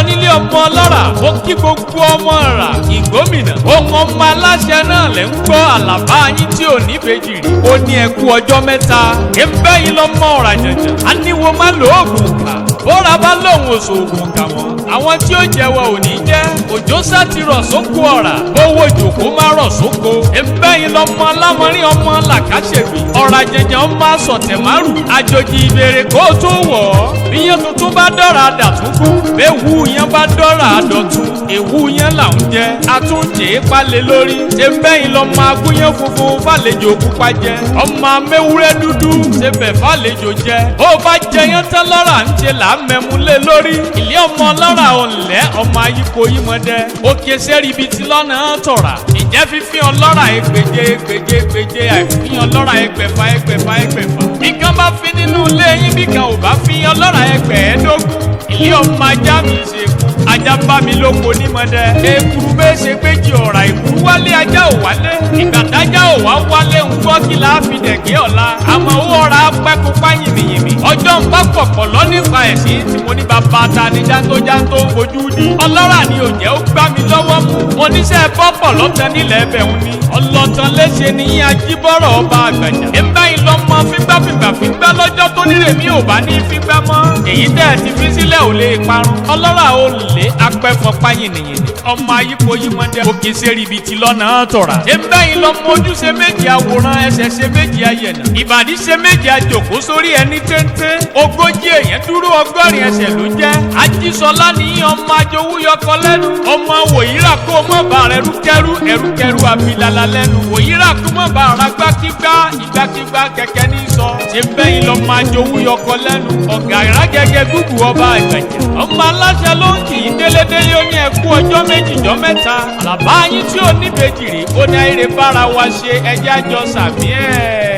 Nílé ọmọ ọlọ́rà, mo kí gbogbo ọmọ rà ìgbómìnà. Ohun ọmọ aláṣẹ náà lẹ́ ń gbọ́, Àlàbá yín tí ò ní bèjì rí. Ó ní ẹkú ọjọ́ mẹ́ta. Ẹ̀ńbẹ́ yín lọ́mọ ọ̀rà jànjàn. Aníwo má lóògùn kà. Bóra bá lóun òṣòògùn kà mọ́. Àwọn tí ó jẹ́wọ́ ò ní jẹ́. Òjò sá ti rọ̀ sóko ọ̀rà. Owó jòkó má rọ̀ sóko. Ẹ̀ńbẹ́ yín lọ́mọ alámọ̀rin ọmọ làkàṣègbè. Ọ̀rà jẹjẹ ọmọ asọ̀tẹ̀ márùn. Àjòjì ìbèrè kó tó wọ̀ ọ́. Bíyẹn tuntun bá dọ́ra dàtúnkú. Bẹ́ẹ̀wù yẹn bá dọ́ra dọ̀tun. Èwú yẹn là ń jẹ. Àtúnjẹ palẹ̀ lórí. Ẹ̀ńbẹ́ yín lọ́mọ agúnyán funfun fàlejò pupa jẹ. Ọmọ amẹ́wúrẹ́ dúdú ṣẹbẹ̀ fàlejò jẹ. Bó bá jẹyán tán lọ́ra ń ṣe là á mẹ́mú lé lórí. Ilé ọmọ lọ́ra òǹlẹ́ ọmọ ayípo yímọdẹ. Òkè sẹ́ríbi tí lọ́nà tọ̀rà. Ìjẹ́ fífín ọlọ́ra ẹgbẹ̀je ẹgbẹ̀je ẹgbẹ̀je àìfín ọlọ́ra ẹgbẹ̀fà ẹgbẹ̀fà ẹgbẹ̀fà. Bí kan bá fín nínú ilé yín, bí kan ò bá fín, ọlọ́ra ẹgbẹ̀ẹ́dógún. Ilé ọmọ ajá mi ṣe kú. Ajá bá mi lóko nímọdẹ. Ekuru bẹ́ẹ̀ ṣe péjì ọ̀rà ìkúrú wálé, ajá ò wálé. Ìgbà tájá ò wá wálé ń gbọ́ kí la fi dẹ̀gẹ́ ọ̀la. Àmọ́ owó ọ̀rà pẹ́kúpá yìnbìyìnbì. Ọjọ́ ń bá pọ̀pọ̀ lọ nípa ẹ̀sìn tí mo ní bàbá ta ni jáńtójáńtó ń fojú di. Ọlọ́rà ni ò jẹ́ ó gbá mi lọ́wọ́ mú. Mo níṣẹ́ bọ́pọ̀ lọ́tẹ nílẹ̀ ẹbẹ̀ ń ní. Ọlọ́tàn léṣe ní ajíbọ́rọ̀ ọba àgbàjà. Ẹ̀ńbá yìí lọ́mọ fígbàfígbà fígbà lọ́jọ́ tó nílé mi ò bá ní fígbà mọ́. Èyí tẹ́ ẹ ti fi sílẹ̀ ò lè parun. Ọlọ́rà ò lè apẹ́fọ́pá yìnyín. Ọmọ ayípo yímọdé òkè sẹ́ríbi ti lọ́nà tọ̀rà. Ẹ̀ńbá yìí lọ́mọ ojúṣe méjì àwòrán, ẹsẹ̀ ṣe méjì ayẹ̀nà. Ìbàdí ṣe méjì àjòkó sórí ẹni téńté. 40 èèyàn dúró, 80 ẹsẹ̀ ló jẹ́. Ajísọlá ní ọmọ ajowú yọkọ lẹ́nu. Ọmọ wòyíra kó mọ̀ bá rẹ̀ rúkẹ́rú ẹ̀rúkẹ́rú abilala lẹ́nu. Wòyíra kó mọ̀ bá ara gbákígbá ìgbàkígbá kẹ̀kẹ́ ní sọ. Ṣé bẹ́yìn lọ́mọ ajowú yọkọ lẹ́nu. Ọ̀gá ìrágẹ́gẹ́ gúgù ọba ìgbàjà. Ọmọ aláṣẹ ló ń kì í délédélé, ó ní ẹkú ọjọ́ méjì jọ mẹ́ta. Àlàbá yín tí ò níbejì rí, ó ní ayére bára wa ṣe, ẹjẹ́ àjọ sàmí ẹ̀.